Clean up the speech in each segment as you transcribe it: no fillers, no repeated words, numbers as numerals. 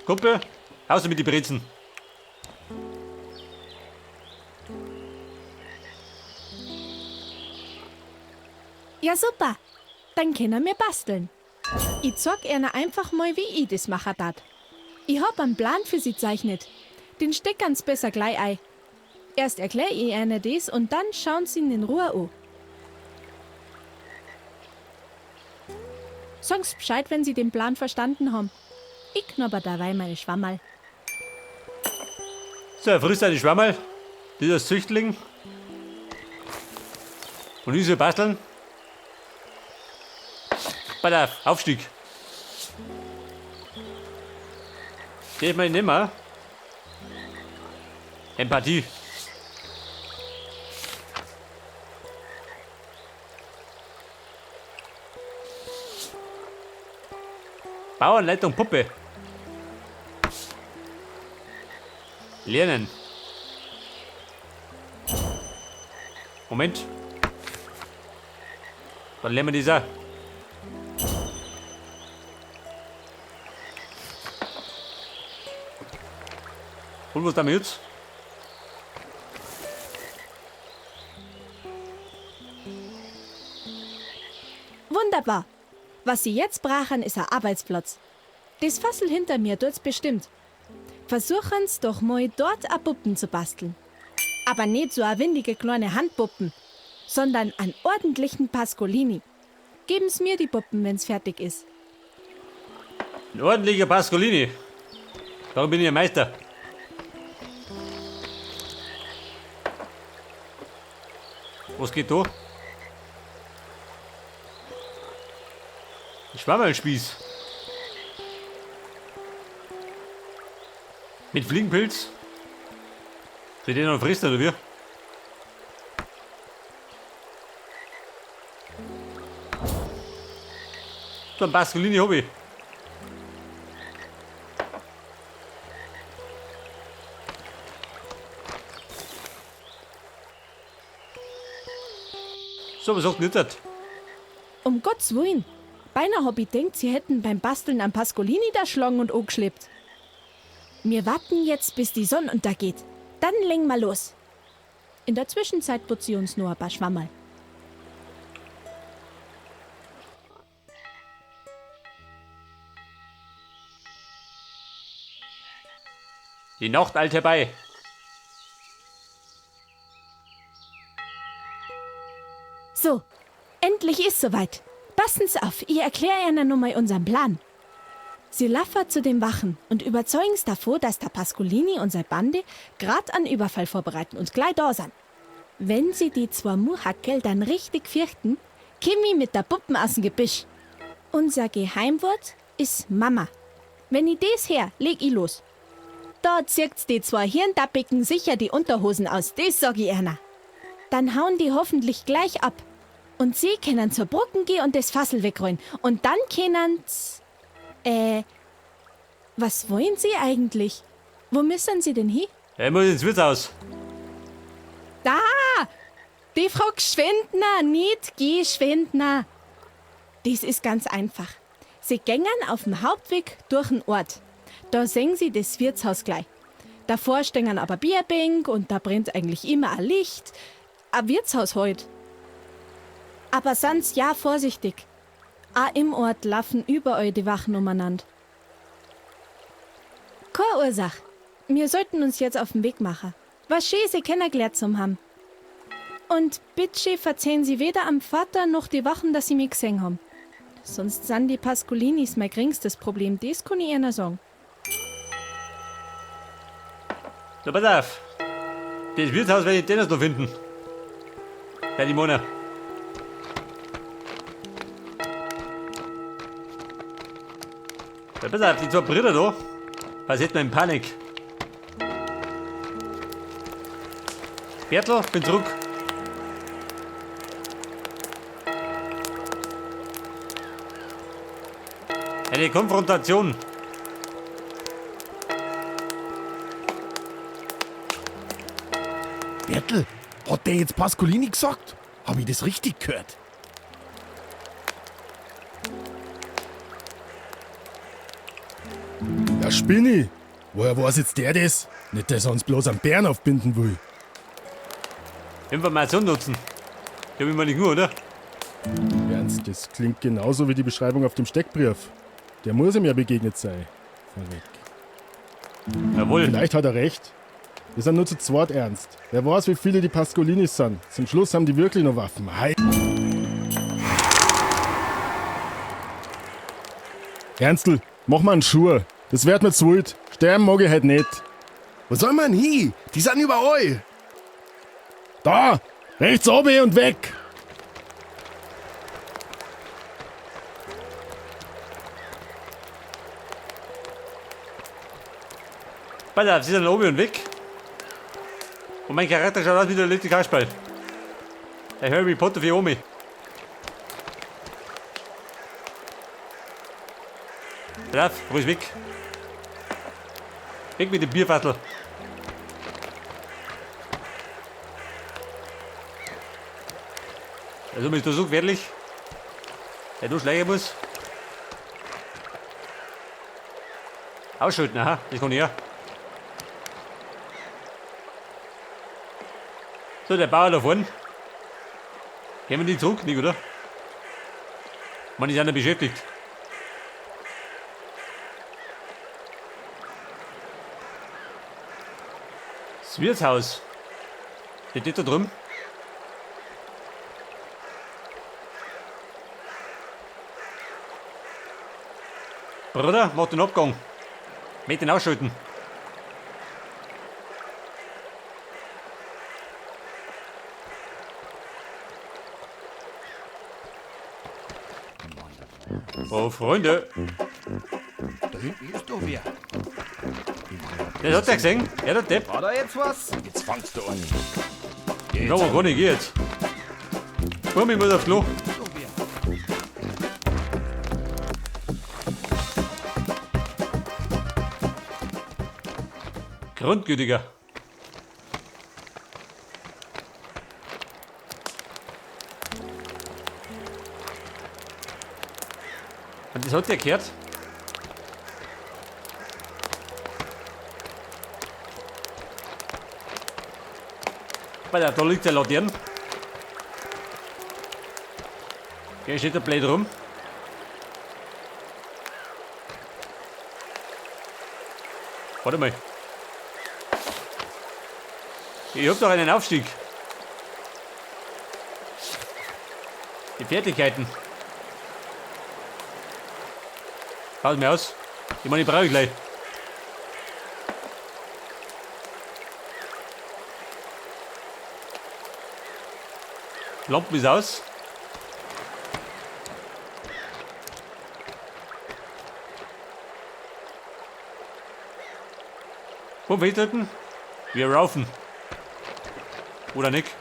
Kumpel, raus mit die Brezen. Ja, super. Dann können wir basteln. Ich zeig ihnen einfach mal, wie ich das machen tat. Ich hab einen Plan für sie zeichnet. Den steckern's besser gleich ein. Erst erklär ich ihnen das und dann schauen sie ihn in Ruhe an. Sagen's Bescheid, wenn sie den Plan verstanden haben. Ich knobber dabei meine Schwammerl. So, friss deine Schwammerl. Dieser Züchtling. Und ich soll basteln. Pass auf, Aufstieg. Geht mal nimmer. Empathie. Bauanleitung Puppe. Lernen. Moment. Dann lernen wir das auch. Und was damit jetzt? Wunderbar. Was Sie jetzt brauchen, ist ein Arbeitsplatz. Das Fassel hinter mir tut's bestimmt. Versuchen's doch mal dort a Puppen zu basteln. Aber nicht so a windige kleine Handpuppen, sondern an ordentlichen Pascolini. Geben's mir die Puppen, wenn's fertig ist. Ein ordentlicher Pascolini. Darum bin ich ein Meister. Was geht da? Ein Schwammerlspieß. Mit Fliegenpilz? Soll ich den noch fressen, oder wie? So ein Pascolini hab ich. So, was sagt denn jetzt? Um Gottes Willen. Beinahe hab ich denkt, sie hätten beim Basteln am Pascolini da schlagen und angeschleppt. Wir warten jetzt, bis die Sonne untergeht. Dann legen wir los. In der Zwischenzeit putze ich uns nur ein paar Schwammerl. Die Nacht eilt herbei. So, endlich ist soweit. Passen's auf, ich erklär Ihnen nun mal unseren Plan. Sie laffert zu den Wachen und überzeugen's davor, dass der Pascolini und seine Bande grad an Überfall vorbereiten und gleich da sind. Wenn sie die zwei Muhackel dann richtig fürchten, kimm ich mit der Puppen aus dem Gebüsch. Unser Geheimwort ist Mama. Wenn ich das her, leg ich los. Da zirkt's die zwei Hirntappigen sicher die Unterhosen aus, das sag ich einer. Dann hauen die hoffentlich gleich ab. Und sie können zur Brücken gehen und das Fassel wegrollen. Und dann können's. Was wollen Sie eigentlich? Wo müssen Sie denn hin? Ich muss ins Wirtshaus. Da! Die Frau Gschwendner, nicht Geschwendner. Das ist ganz einfach. Sie gängen auf dem Hauptweg durch den Ort. Da sehen Sie das Wirtshaus gleich. Davor stehen aber Bierbänk und da brennt eigentlich immer ein Licht. Ein Wirtshaus halt. Aber sonst ja vorsichtig. Auch im Ort laufen überall die Wachen umeinander. Keine Ursache. Wir sollten uns jetzt auf den Weg machen. Was schön, Sie kennengelernt zu haben. Und bitte verzeihen Sie weder am Vater noch die Wachen, dass Sie mich gesehen haben. Sonst sind die Pascolinis mein geringstes Problem, das kann ich Ihnen sagen. So, pass auf. Das Wirtshaus werde ich dennoch noch finden. Ja, die Mona. Ja, pass auf, die zwei Brüder da. Was hätten wir in Panik? Bertl, bin zurück. Eine Konfrontation. Bertl, hat der jetzt Pascolini gesagt? Hab ich das richtig gehört? Ja, Spinni! Woher weiß jetzt der das? Nicht, dass er uns bloß am Bären aufbinden will. Information nutzen. Ich hab immer nicht nur, oder? Ernst, das klingt genauso wie die Beschreibung auf dem Steckbrief. Der muss ihm ja begegnet sein. Verreck. Jawohl. Vielleicht hat er recht. Wir sind nur zu zweit ernst. Wer weiß, wie viele die Pascolinis sind. Zum Schluss haben die wirklich noch Waffen. Hei. Ernstl, mach mal einen Schuh. Das wird mir zu wild. Sterben mag ich halt nicht. Wo soll man hin? Die sind überall. Da! Rechts oben und weg! Pass auf, sie sind oben und weg. Und mein Charakter schaut aus wie der letzte Kasperl. Der Harry Potter für Omi. Pass auf, ruhig weg. Weg mit dem Bierfassel. Also bist du so gefährlich, der du schleichen muss. Ausschalten, aha, das kann ich ja. So, der Bauer da vorne. Gehen wir die zurück, nicht, oder? Man ist ja nicht beschäftigt. Das Wirtshaus. Steht das da drüben? Bruder, mach den Abgang. Mit den ausschalten. Oh, Freunde. Da hinten ist doch wer. Das hat er gesehen. Ja, der Depp. War da jetzt was? Jetzt fangst du an. Ich hab gar nicht jetzt. Komm, ich muss aufs Klo. Doch wer. Grundgütiger. Und das hat der gehört. Weil da liegt der Laterne. Hier steht der blöd rum. Warte mal. Ich hab doch einen Aufstieg. Die Fertigkeiten. Pass mir aus. Ich meine, ich brauche ich gleich. Lampen ist aus. Wo festhalten? Wir raufen. Oder nicht?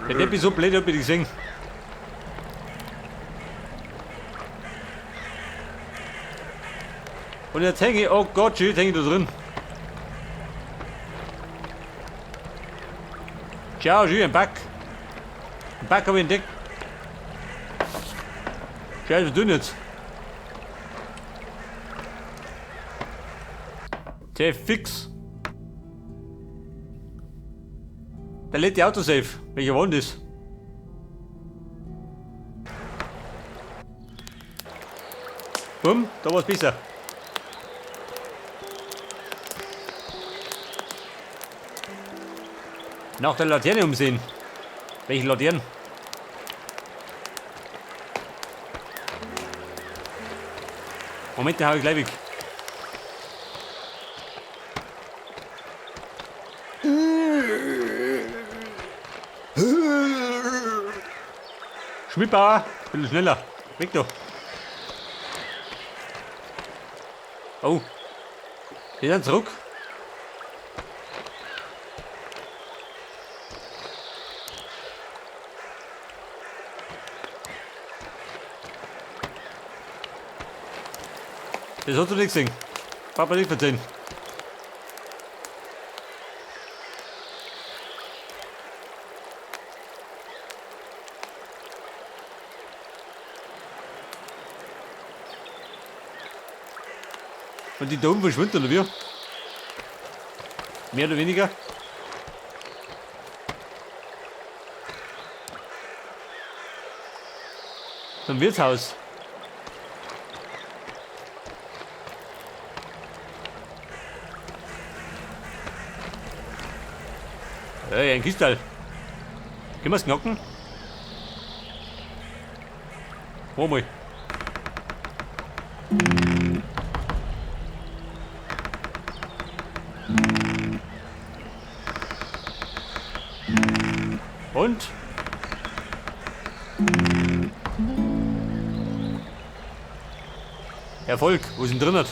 Der Depp ist so blöd, hab ich gesehen. Und jetzt hänge ich, oh Gott, jetzt hänge ich da drin. Ciao, schön, ein Bug. Ein Bug habe ich entdeckt. Scheiße, was tun jetzt? Der fix. Da lädt die Autosave. Welcher war denn das? Bumm, da war's besser. Nach der Laterne umsehen. Welche Laterne? Moment, den hau ich gleich weg. Schmidbauer, ein bisschen schneller. Weg da. Oh. Die sind zurück. Das hat du nicht gesehen. Papa nicht verzeihen. Und die da oben verschwindet, oder wie? Mehr oder weniger. Zum Wirtshaus. Hey, ein Kistal. Können wir's knacken? Warte mal. Und? Erfolg, wo ist denn drin?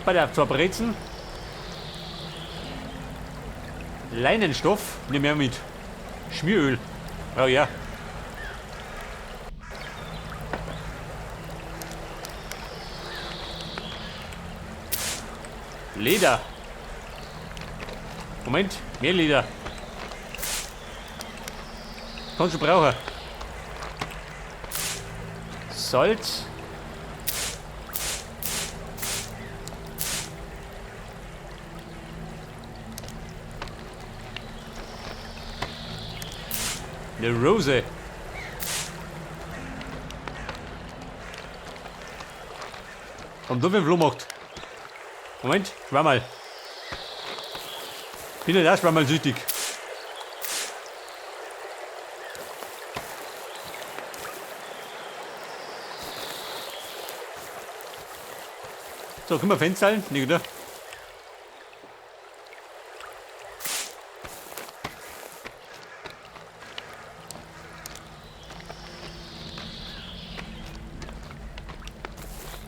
Bei der zwei Brezen. Leinenstoff, nehmen wir mit. Schmieröl. Oh ja. Leder. Moment, mehr Leder. Kannst du brauchen. Salz. Eine Rose. Komm, du, wenn Flohmarkt. Moment, Schwammerl. Bin ja da Schwammerl süchtig. So, können wir Fenster halten? Nee, oder?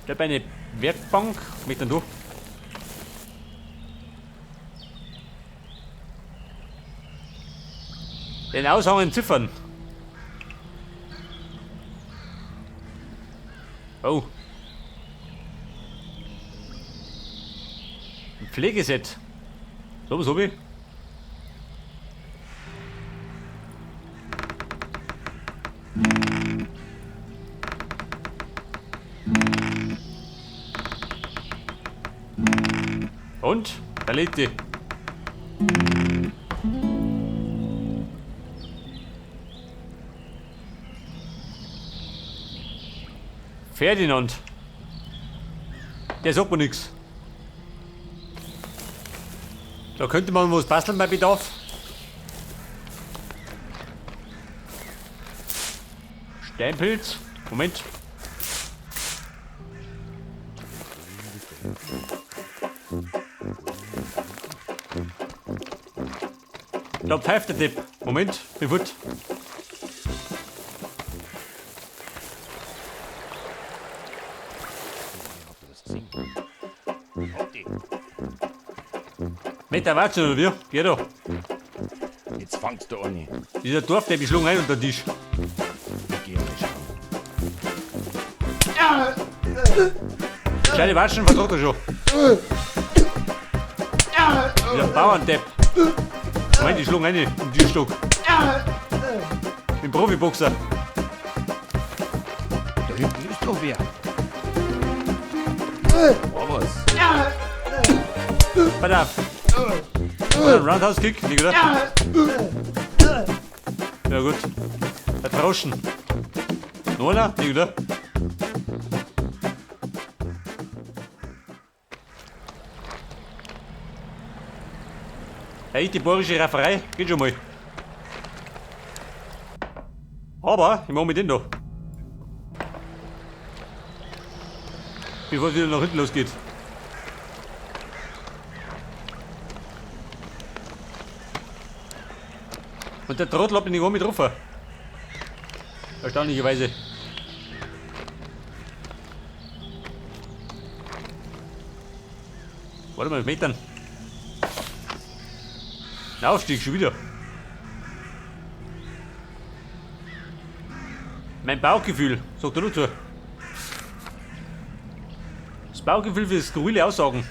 Ich habe eine Werkbank. Mit dann durch. Den Aushang in Ziffern. Oh. Ein Pflegeset. So, was hab ich? Und? Da lebt die. Ferdinand. Der sagt mir nix. Da könnte man was basteln bei Bedarf. Steinpilz. Moment. Da pfeift der Depp. Moment, bin fort. Mit der Watschen oder wie? Geh doch. Jetzt fangst du an. Dieser Dorfdepp, ich schlug ein unter den Tisch. Ich geh mal schauen. Kleine Watschen vertraut er schon. Dieser Bauerndepp. Moment, ich schlug ein in den Tischstock. Bin Profiboxer. Da hinten ist doch wer. War was. Pass auf. Oder ein Roundhouse Kick, nicht oder? Ja gut. Der Droschen. Noch einer? Nicht oder? Hey, die bayerische Rafferei geht schon mal. Aber ich mach mit dem da. Bevor es wieder nach hinten losgeht. Und der Trottel hat mich nicht mit drauf. Erstaunlicherweise. Warte mal, Metern. Ein Aufstieg schon wieder. Mein Bauchgefühl, sagt er dazu. Das Bauchgefühl für skurrile Aussagen.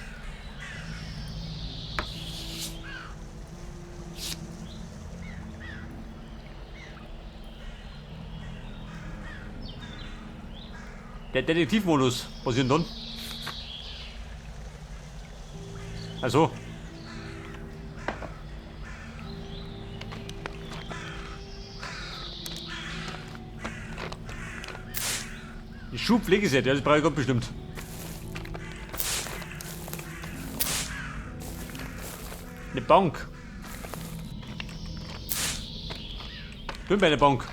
Der Detektivmodus. Was ist denn dann? Also. Die Schuhpflegeset, ja, das brauche ich ganz bestimmt. Eine Bank. Bin bei der Bank.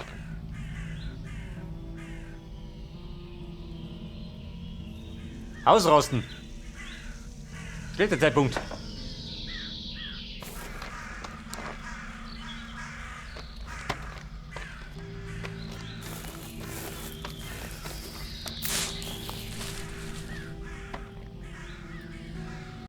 Ausrasten. Schlechter Zeitpunkt.